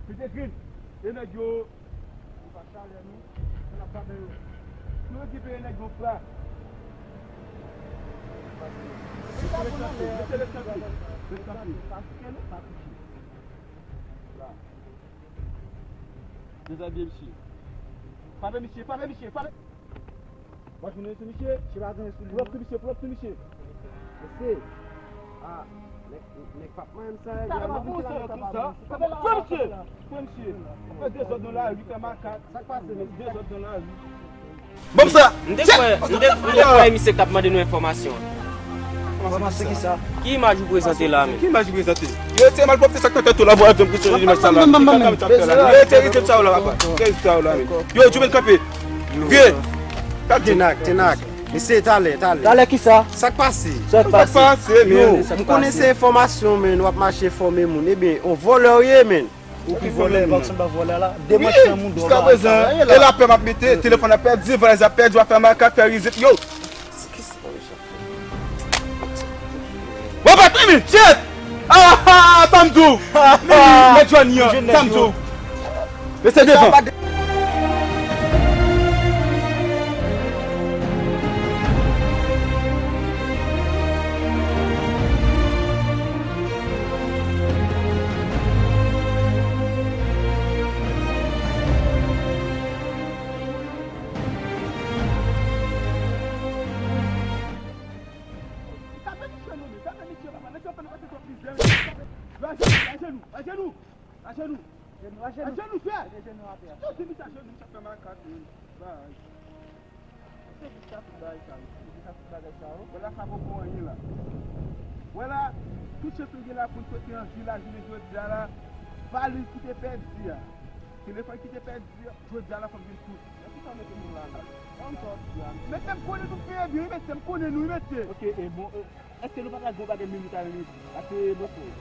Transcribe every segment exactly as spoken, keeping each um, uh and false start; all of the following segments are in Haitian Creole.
Pete grenn. E nèg yo, nou pa chalè nou, nou n ap gade yo. Nou rekipere nèg yo fra. Mete l kanpe, mete l kanpe. Dezabiye misye. Frape misye, frape misye, frape. Wòch moun yo sou misye. Misye pa gen sou li. Pull up sou misye, pull up sou misye. Mesye. Ah, nèg, nèg p ap manyen m sa. Sa pa bon sa, tout sa. Pran misye. Fè dezòd nan lari, fè makak. Sa k pase, mesye? Dezòd nan lari. Bon, sa. M te kwè, m te, m te kwè misye t ap mande nou enfòmasyon. Enfòmasyon ki sa? Ki imaj ou prezante la menm? Ki imaj ou prezante? Yo, se malpwòpte sa k nan tèt ou la, vwa, jwenn kesyon imaj sa la. Yo, se rizib sa ou la, papa. Se rizib sa ou la menm. Yo, Juven kanpe. Vye. Tenak, Tenak. Mesye, talè, talè. Talè ki sa? Sa k pase? Sa k pase? Yo, m konnen se enfòmasyon, men w ap mache enfòme moun. Ebyen, on vòlè w ye, men. Ou ki vòlè, Vakson pa vòlè la. Wi, jiska prezan, e lapè m ap mete, telefòn ap pèdi, valiz ap pèdi, w ap fè makak, fè rizib, yo. Bon, pa timi, shit! Ah, ah, sa m di w. Nèg Johnny an, sa m di w. Mesye devan. Ajenou, ajenou, ajenou. Ajenou, ajenou. Ajenou, frè. Mete jenou atè. Yo, di misye ajenou, misye ap fè makak, wi. Bay. Se ki sa tout bagay sa, mesye? Se ki sa tout bagay sa, yo? Wè la, sa poko anyen la. Wè la, tout chans nou gen la pou n soti an vi la, jounen jodi a la, valiz ki te pèdi a, telefòn ki te pèdi a, jodi a la, fò n vin tout. Men poukisa w mete nou la, la? Ban m sa w di a, mesye. Mesye, m konnen nou fè byen, wi, mesye, m konnen nou, wi, mesye. Ok, e bon, e, èske nou pa ta gon bagay menm nou ta renmen pase bòs mwen?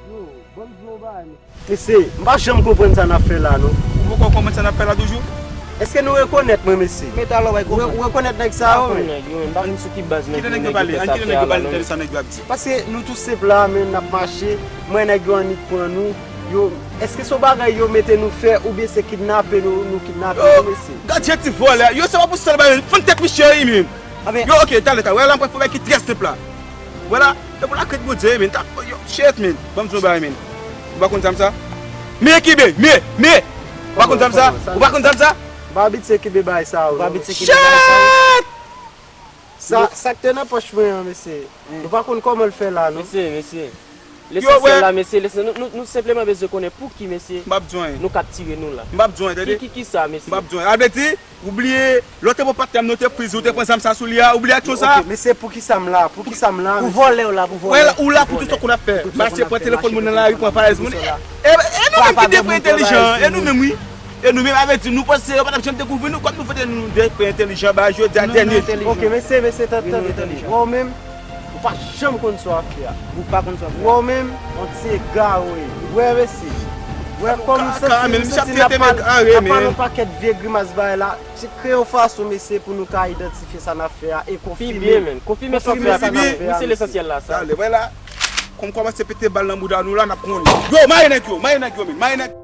Yo, ban m di w yon bagay, mesye. Mesye, m pa janm konprann sa n ap fè la, non. Ou poko konprann sa n ap fè la toujou? Èske nou rekonèt mwen, mesye? Ou re-, ou rekonèt nèg sa yo, men? Kite nèg yo pale, ann kite nèg yo pale, nou tande sa nèg yo ap di. Paske nou tou senp la, men n ap mache, mwen nèg yo annik pran nou, yo, èske se yon bagay yo mete nou fè, oubyen se kidnape nou, nou kidnape yo, mesye? Gad jan ti vòlè, yo se pa pou sèl bagay, fann tèt misye wi menm. Yo, ok, talè, talè. Wè la, m pral fè yon bagay ki trè senp la. Wè la, se pou lakrent Bondye, men. Yo, shit, men. Ban m di w yon bagay, men. Ou pa konn zam sa? Men, kenbe, men, men. Ou pa konn zam sa? Ou pa konn zam sa? M pa abitye kenbe bagay sa yo, non. Ou pa abitye kenbe bagay sa yo? Shit! Sa, sa k te nan pòch mwen an, mesye. Nou pa konn kòman l fè la, non. Mesye, mesye. Lesansyèl la, mesye, lesansyèl, nou, nou, nou senpleman bezwen konnen pouki, mesye, nou kaptire nou la. M p ap di w anyen, tande? Ki, ki, ki sa, mesye? M p ap di w anyen. A vle di, ou bliye, lè w te pran patnè m nan, ou te frize, ou te pran zam sa sou li a, ou bliye aksyon sa? Ok, mesye, poukisa m la? Poukisa m la, mesye? Pou vòlè w la, pou vòlè. Wè, ou la pou tout sa w konn ap fè. Mache pran telefòn moun nan lari, pran valiz moun. E, e nou menm ki de frè entèlijan, e nou menm, wi. E nou menm, a vle di, nou panse yo pa t ap janm dekouvri nou, kòm nou fè nou de frè entèlijan, ba jodi a dènye jou. Ok, mesye, mesye, tande, tande, tande. Wè w menm, ou pa janm konn sa w ap fè a. Ou pa konn sa w ap fè a. Wè w menm, on ti egare w ye. Wè, mesye. Wè kòman m santi, m santi n ap pale, n ap pale yon pakèt vye grimas bagay la. Se kreye yon fason, mesye, pou nou ka idantifye sa n ap fè a e konfime. Pi byen, men. Konfime sa w fè a, pi byen. Wi, se lesansyèl la, sa. Talè, wè la. Kòm kòmanse pete bal nan bouda nou la, n ap konnen. Yo, mare nèg yo, mare nèg yo, men, mare nèg.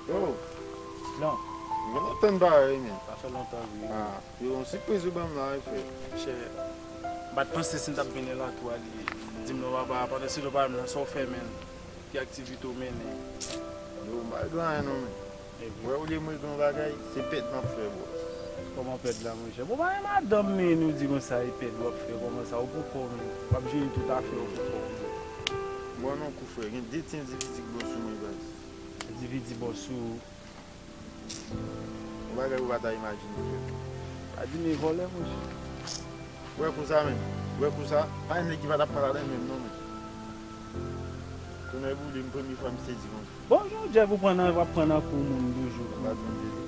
Yo, Blan. Gen lontan n pa wè, men. Sa fè lontan, wi. Ah, yo, yon sipriz ou ban m la, wi, frè. Chè, m pa t panse si m t ap vin la tou a li di m non, papa, pandan se tou pa menm nan, sa w fè, men? Ki aktivite w mennen? Yo, m pa gen anyen non, men. Ebyen. Wè, olye m regle yon bagay, se pèd m ap fè, bro. Kòman pèd la, monchè? Bon, pa gen madanm, men nou di konsa, e pèd w ap fè, kòman sa? Ou poukò w menm? W ap jere tout afè w poukò w menm. Bon, non, kou frè, gen de ti endividi ki bon sou mwen, baz. Endividi bon sou ou? Yon bagay ou pa ta imajine, frè. Pa di m e vòlè, monchè. Ou wè kou sa, menm? Ou wè kou sa? Pa gen nèg ki pa t ap pran ladan menm non, menm. Tonnè boule, m premye fwa m sezi konsa. Bon, jan Jeff ou pran nan, w ap pran nan kou moun toujou. M pa tande li.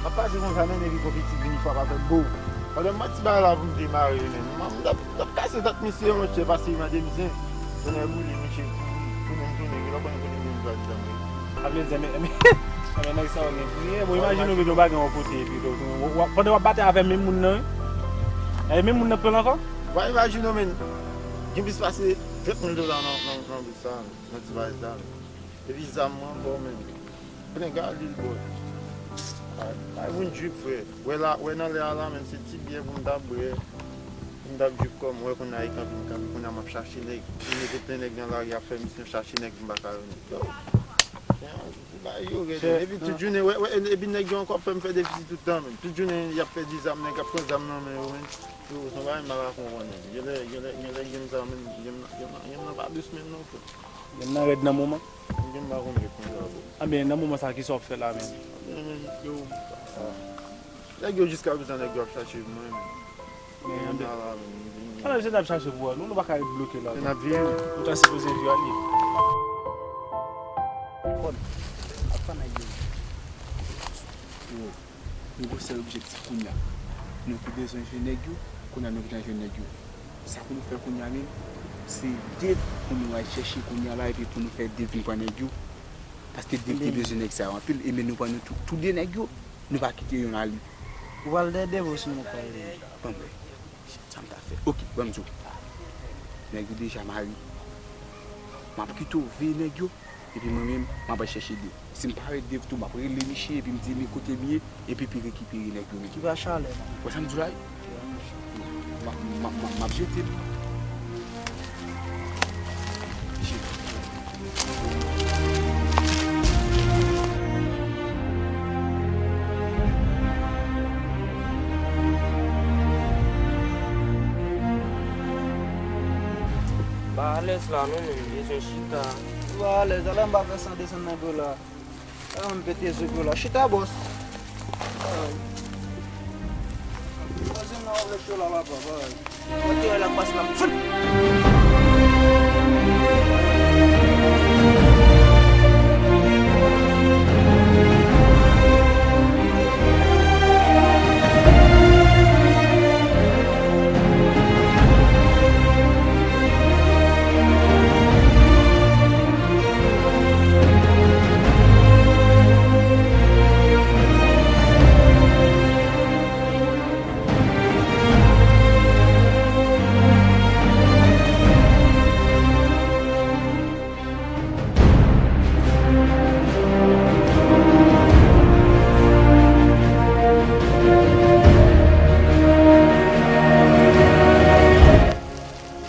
M ap pase konsa, men epi gon pitit vini fwa pa fè bo. Pandan m pran ti bagay la pou m demare, men m ap, m ap kase tèt misye, monchè, pase mande m zen. Tonnè boule, misye kouri, tounen m tounen, gen lè w konnen kote m vin pral di zanmi. Ap vin zen, men, men, men nèg sa yo gen griyen. Bon, imajine w vin yon bagay yon kote, epi w, w, w, pandan w ap batay avè menm moun nan, wi. E menm moun nan pran l ankò? W imajine w, men, gen plis pase trant mil dola nan, nan, nan bous sa, nan ti valiz la, men. Epi zam mwen ankò, men. Plen galil, bò. Ay, ay, vin drip, frè. Wè la, wè nan lè a la, men, se ti byè pou m ta bwè. Pou m ta drip kò m, wè kounye a e kanpe m kanpe, kounye a m ap chache nèg. M mete plen nèg nan lari a, fè misyon chache nèg pou m pa ka wè nèg. Yo, yo, yo, yo, yo, yo, epi tout jounen, wè, wè, epi nèg yo ankò ap fè m fè defisi tout tan, men. Tout jounen, y ap pèdi zam, nèg ap pran zam nan men yo, men. Yo, se yon bagay m pa ka konprann, men. Genlè, genlè, genlè, game sa, men, game nan, game nan, game nan pa dous menm non, frè. Game nan rèd nan moman. Game pa konn ret konsa, bro. Anben, nan moman sa, kisa w ap fè la menm? Anben, men, yo, ah. Nèg yo jiskaprezan, nèg yo ap chache mwen, men. Men, men, anben, la, men, men, ala, se n ap chache pou wè. Nou, nou pa ka ret bloke la, men n ap vini. Nou ta sipoze vin ale. Kòd, ap fè nèg yo. Yo. Nou gon sèl objektif kounye a. Nou te bezwen jwenn nèg yo, kounye a nou gentan jwenn nèg yo. Sa pou nou fè kounye a menm, se Dave pou nou al chèche kounye a la, epi pou nou fè Dave vin pran nèg yo. Paske Dave te bezwen nèg sa yo anpil, e men nou pran nou tou, tou de nèg yo, nou pa kite yonn ale. Ou pral dèyè Dave osi nou pral dèyè? Ban m wè. Sa m ta fè. Oke, ban m di w. Nèg yo deja mare. M ap kite w veye nèg yo, epi mwen menm, m ap al chèche Dave. Si m pa wè Dave tou, m ap rele misye, epi m di, men kote m ye, epi pou rekipere nèg yo menm. Ki pa chalè, non. Wè sa m di w la, wi? M ap, m ap, m ap, m ap jete l. Jete. M pa alèz la non, men m bezwen chita. Ou pa alèz, alè m pa fè san desann nan dlo la. Alè m pete zo dlo la. Chita, bòs. Ay. Poze m nan w vle cho la, papa, bay. Mwen te wè l ap pase la. Fout!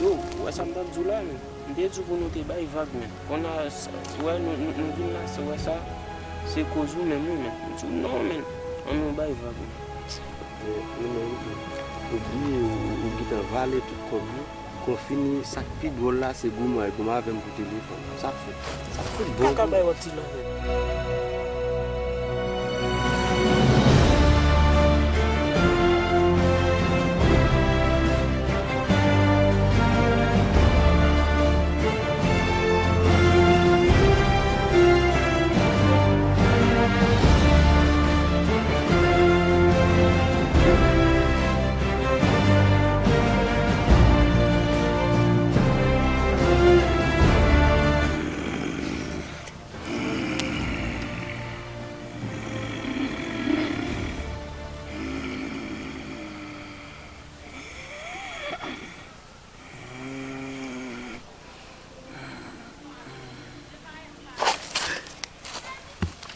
Yo, ou wè sa m t ap di w la, men? M te di w pou nou te bay vag, men. Kounye a, s-, wè, nou, nou, nou vin la, se wè sa, se koz ou menm, wi, men. M di w non, men. Ann nou bay vag, men. Men, ou menm, ou bliye, ou, ou gentan vale tout kòb yo. Konfini, sa k pi dwòl la, se goumen, goumen avè m pou telefòn. Sa fèt, sa fèt bon. Kaka bay wòt ti lan.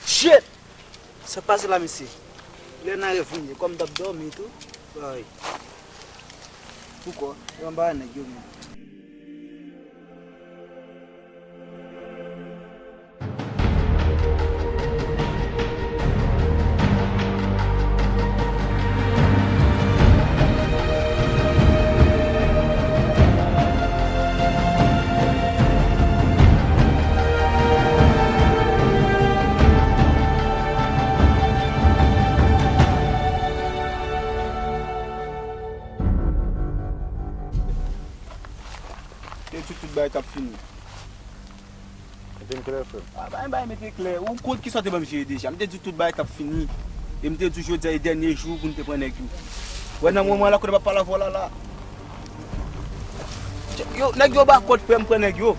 Shit! Sa k pase la, mesye? Lè nan rèv mwen ye, kòm m t ap dòmi tou. Ay. Poukò? E anba nèg yo menm. Bagay t ap fini. Mete m klè, frè m. Ah, bagay, bagay mete klè. Ou kont ki sa w te ban m jere deja. M te di w tout bagay t ap fini. E m te di w jodi a e dènye jou pou n te pran nèg yo. Wè nan moman la kote m ap pale avè w la la. Yo, nèg yo ba kòd frè m pran nèg yo.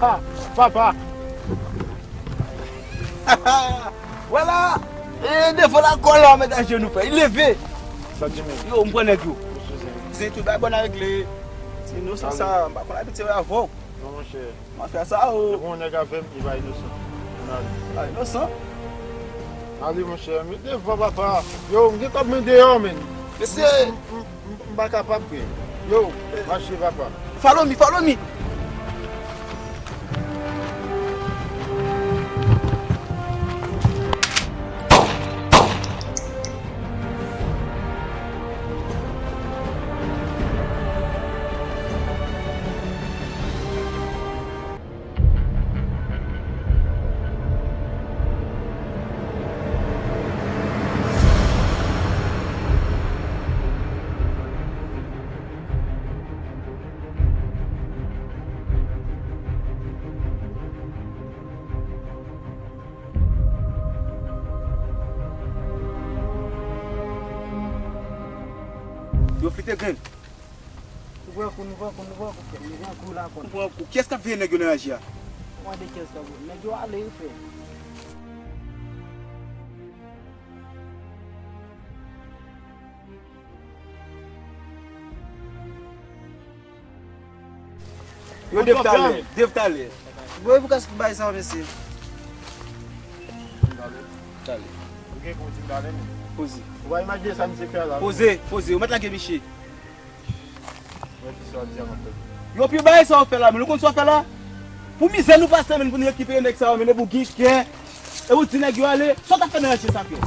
Ah, papa. Wè la. E devan la kò la, w met ajenou frè. Li leve. Sa di men. Yo, m pran nèg yo. Mesye zen. Zen tout bagay bon a regle. Se inosan sa, m pa konn abitye avè w. Non, monchè. Mafya sa, o. Depi yon nèg avè m, li pa inosan. Ann ale. Pa inosan. Ale, monchè, men devan papa. Yo, m gen kòb mwen deyò, men. Mesye. M, m, m, m pa kapab, frè. Yo, mache, papa. Follow me, follow me. Yo fite grenn. Nou pran kou, nou pran kou, nou pran kou, frè m, nou pran kou la, konn. Nou pran kou. Kiyès k ap veye nèg yo nan raje a? Mande kiyès k ap veye. Nèg yo ale, wi, frè. Yo dev talè, dev talè. Bon, e pou kiyès ki bay sa, mesye? Talè. Ou gen pou di m talè, men. Poze. Ou pa imajine sa misye fè la. Poze, poze. Ou mèt lage misye. Mwen ki sa di a, m ap tande. Yo pi bay sa w fè la, men ou konn sa w fè la? Pou mizè nou pase, men pou nou rekipere nèg sa yo, men e pou gen kè. E ou di nèg yo ale, sa w t ap fè nan raje sa, frè?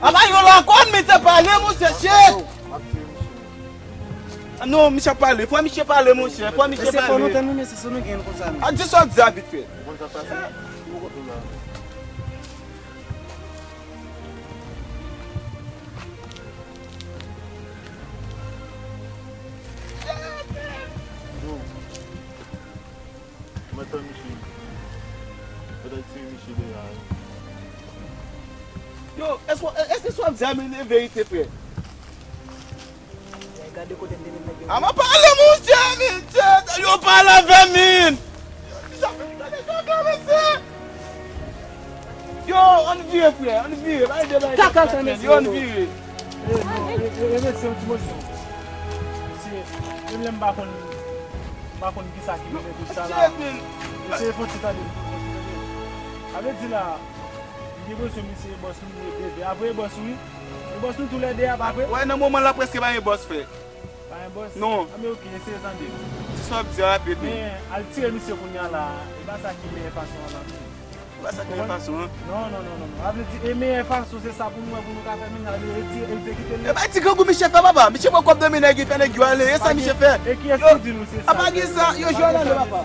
Apa yo lakòn, misye pale, monchè, shit! Non, misye ap pale, fò misye pale, monchè, fò misye pale. Mesye, fò nou tann wi, mesye, si nou gen konsa, men. A, di sa w di a vit fè. Yo, mwen tann misye. Yo, èske, èske sa w ap di a, men, e verite, frè? Gade kote m te met nèg yo. Ama pale, monchè, monchè, yo pale avè m, men. Yo, kisa fè m gade sa, mesye? Yo, ann vire, frè, ann vire. Bay de bay. Kaka sa, mesye. Yo, ann vire. E, non, e, e, e, mesye, yon ti moso. Se, menm lè m pa konn, m pa konn kisa ki rive tout sa la. Mesye, fon ti tande, fon ti tande. A vle di la, m te bezwen mesye bòs nou, de, de, apre bòs ou, wi. E bòs nou toulède ap apre. Wè, nan moman la, prèske pa gen bòs, frè. Pa gen bòs? Non. A, men oke, eseye tande. Di sa w ap di a rapid, wi. Men, al tire misye kounye a la. E pa sa ki meyè fason an, non. E pa sa ki meyè fason an. Non, non, non, non, non. A vle di, e meyè fason, se sa pou nou wè, pou nou ka fè menaj la, e ti, egzekite l. E bay ti grangou misye fè, papa. Misye pran kòb nan men nèg, li fè nèg yo ale. E sa misye fè? E kiyès ki di nou se sa? A pa gen sa, yo jwe nan le, papa.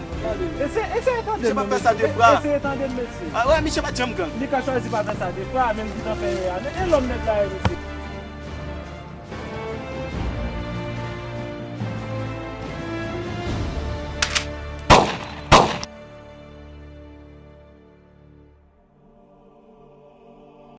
Eseye, eseye tande m, mesye. Eseye tande m, mesye. A wè, misye pa t janm gang. Li ka chwazi pa fè sa de fwa, men li gentan fè yè a. E lòm nèg la ye, mesye.